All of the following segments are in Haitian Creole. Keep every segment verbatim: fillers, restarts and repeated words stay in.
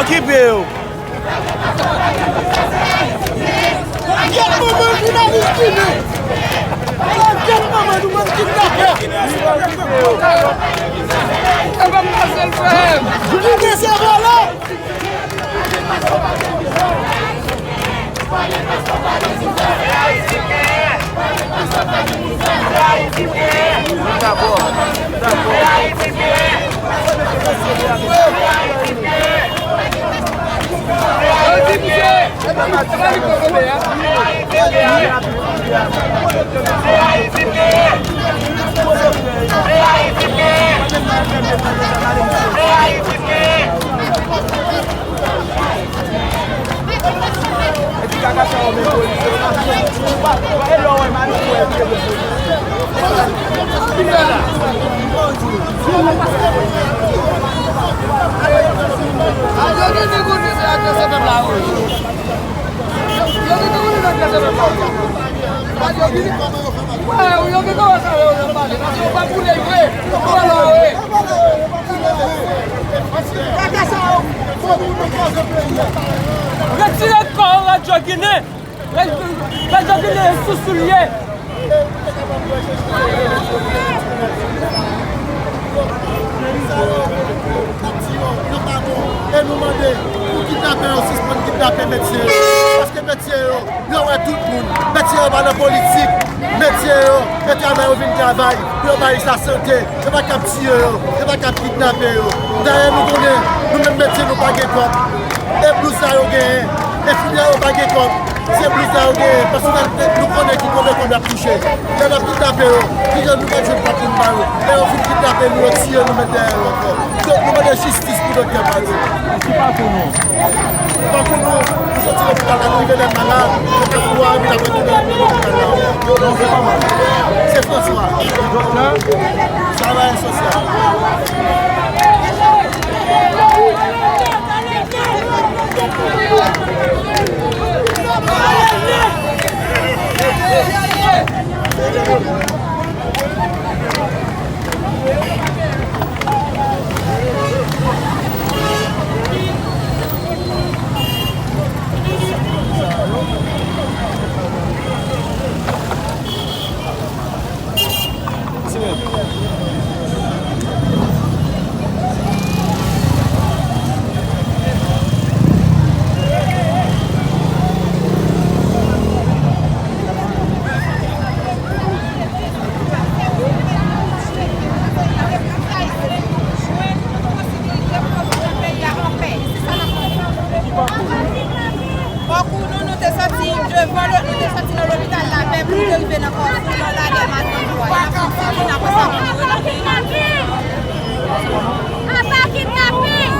Kenbe yo. Gèt manman jounalis Ginen. Gèt manman nou bann kidnapè. Ginen se vòlè. Epi kaka sa yo men polis yo. E lè w wè mari w wè pye de polis. Ki fè la? Yo gen de kote se agrese pèp la, wi. Yo gen de kote se agrese pèp la, wi. Yo gen de kote se agrese pèp la, wi. Yo gen kòman sa yo pale, paske yo pa koule vre. Yo pa la, wi. Retire kò Radyo Ginen. Radyo Ginen sou soulye. E nou mande pou kidnapè yo sispann kidnape medsen yo. Paske medsen yo, yo wè tout moun. Medsen yo pa nan politik. Medsen yo, e travay yo vin travay. Pou yo bay lasante. Yo pa kab tiye yo, yo pa kab kidnape yo. Dayè nou konnen, nou menm medsen nou pa gen kòb. E blouz sa yo genyen, enfimyè yo pa gen kòb. Se blouz sa yo genyen, paske nou konnen ki konbyen kòb y ap touche. Lè n ap kidnape yo, kijan nou pral jwenn kòb pou n ba yo? Lè yo fin kidnape nou, yo tiye nou, met dèyè yo ankò. Donk nou mande jistis pou doktè Padi. Ki pakou nou? Pakou nou, nou soti lopital la, nou rive Lèmala, nou te fou a, epi n ap retounen nan lopital la. Non, se kòman? Se Franswa. Doktè? Travayè sosyal. Pakou nou, nou te soti devan, nou te soti nan lopital Lapè pou nou te rive nan Kafou, nan Ladè Matant twa. E n ap fonksyone apre sa pou nou rete. Apa kidnaping!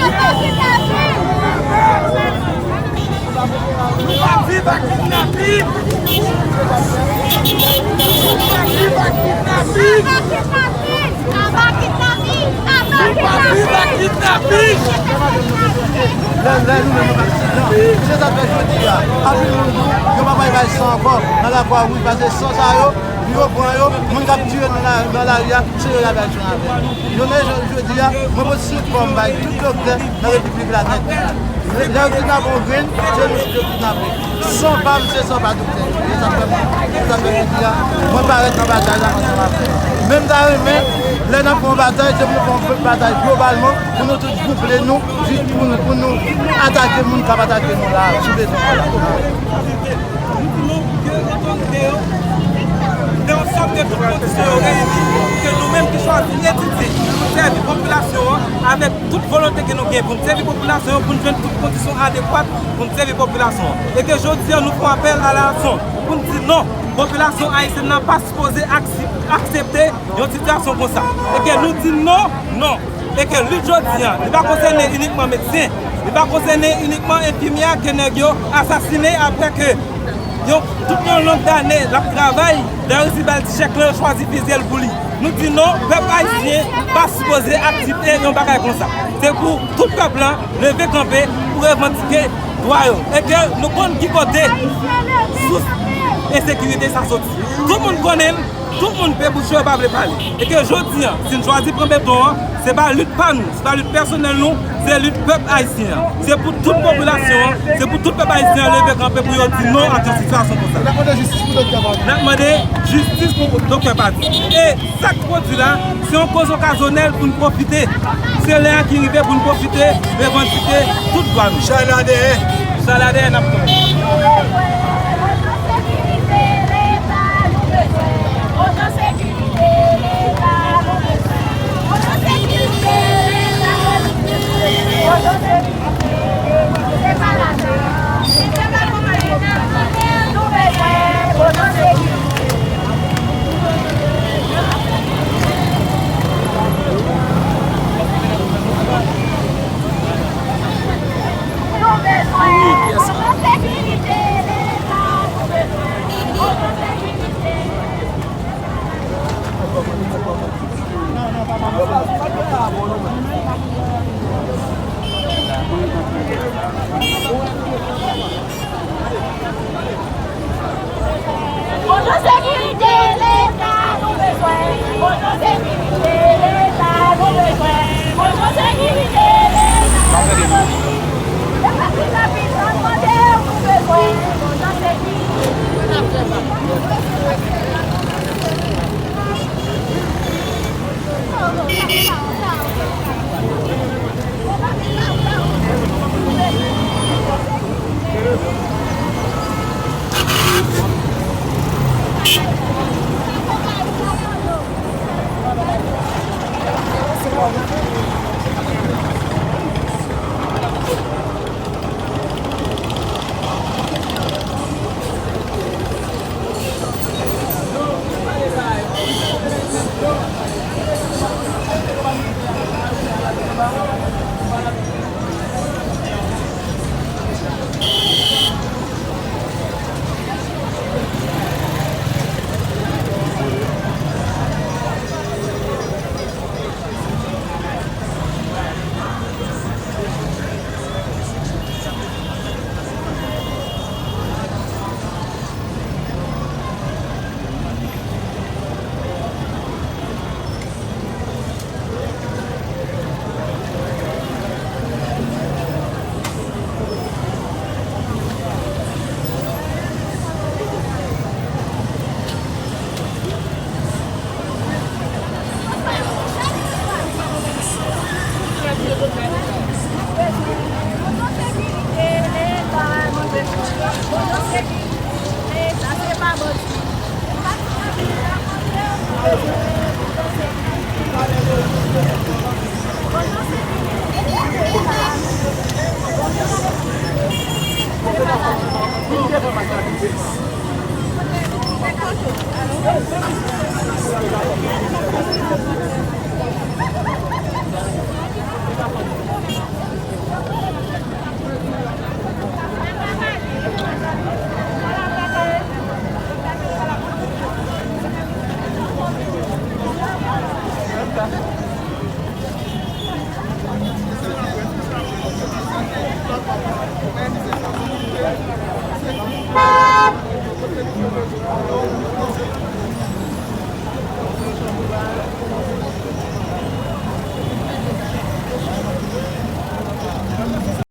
Apa kidnaping! Nou p ap viv ak kidnaping! Nou p ap viv ak kidnaping! Apa kidnaping! Apa kidnaping! Apa kidnaping! Lè, lè nou menm nou pa t sidan. Se sa k fè jodi a, anpil moun di w, yo pa pral bay san ankò nan Lakwa Wouj, paske san sa yo, yo pran yo, moun k ap tiye nan la, nan lari a, se yo y ap bay san avè l. Jounen jodi a, mwen pote sou kò m bay tout doktè nan Repiblik la nèt. Lè yo kidnape yon grenn, se nou yo kidnape. San pa m, se san pa doktè. E sa fè, sa fè jodi a, mwen parèt nan batay la ansanm avè yo. Men m ta renmen, lè n ap fè yon batay, se pou nou fè yon batay globalman, pou nou tout gwouple nou, jis pou nou, pou nou atake moun k ap atake nou la, sou bezwen la. Nou di non pou ke otorite yo, nan yon sòt de tout kondisyon yo reyini, ke nou menm ki chwazi etidye, pou n sèvi popilasyon an, avèk tout volonte ke nou gen pou n sèvi popilasyon an, pou n jwenn tout kondisyon adekwat pou n sèvi popilasyon an. E ke jodi a, nou fè yon apèl a la rason pou n di non, popilasyon ayisyèn nan pa sipoze aksep-, aksepte yon sitiyasyon konsa. E ke nou di non, non. E ke lit jodi a, li pa konsène inikman medsen, li pa konsène inikman enfimyè ke nèg yo asasinen apre ke yon, tout yon long dane l ap travay, lè yo resi ba l ti chèk lan, yo chwazi fizye l pou li. Nou di non, pèp ayisyen pa sipoze aksepte yon bagay konsa. Se pou tout pèp lan leve kanpe pou revandike dwa yo. E ke nou konn ki kote sous ensekirite sa soti. Tout moun konnen l, tout moun pe bouch yo pa vle pale. E ke jodi a, si n chwazi pran beton an, Se pa lit pa nou, se pa lit pèsonèl nou, se lit pèp ayisyen an. Se pou tout popilasyon an, se pou tout pèp ayisyen an leve kanpe pou yo di non ak yon sitiyasyon konsa. N ap mande jistis pou Doktè Patrick. N ap mande jistis pou Doktè Patrick. E sa k pwodui la, se yon koz okazyonèl pou n pwofite. Se lè a ki rive pou n pwofite revandike tout dwa nou. Chay la dèyè. Chay la dèyè, n ap tann. Otan sekirite Leta nou bezwen, otan sekirite Leta nou bezwen, otan sekirite Leta nou bezwen. Se pa ti lapis n ap mande, nou bezwen otan sekirite.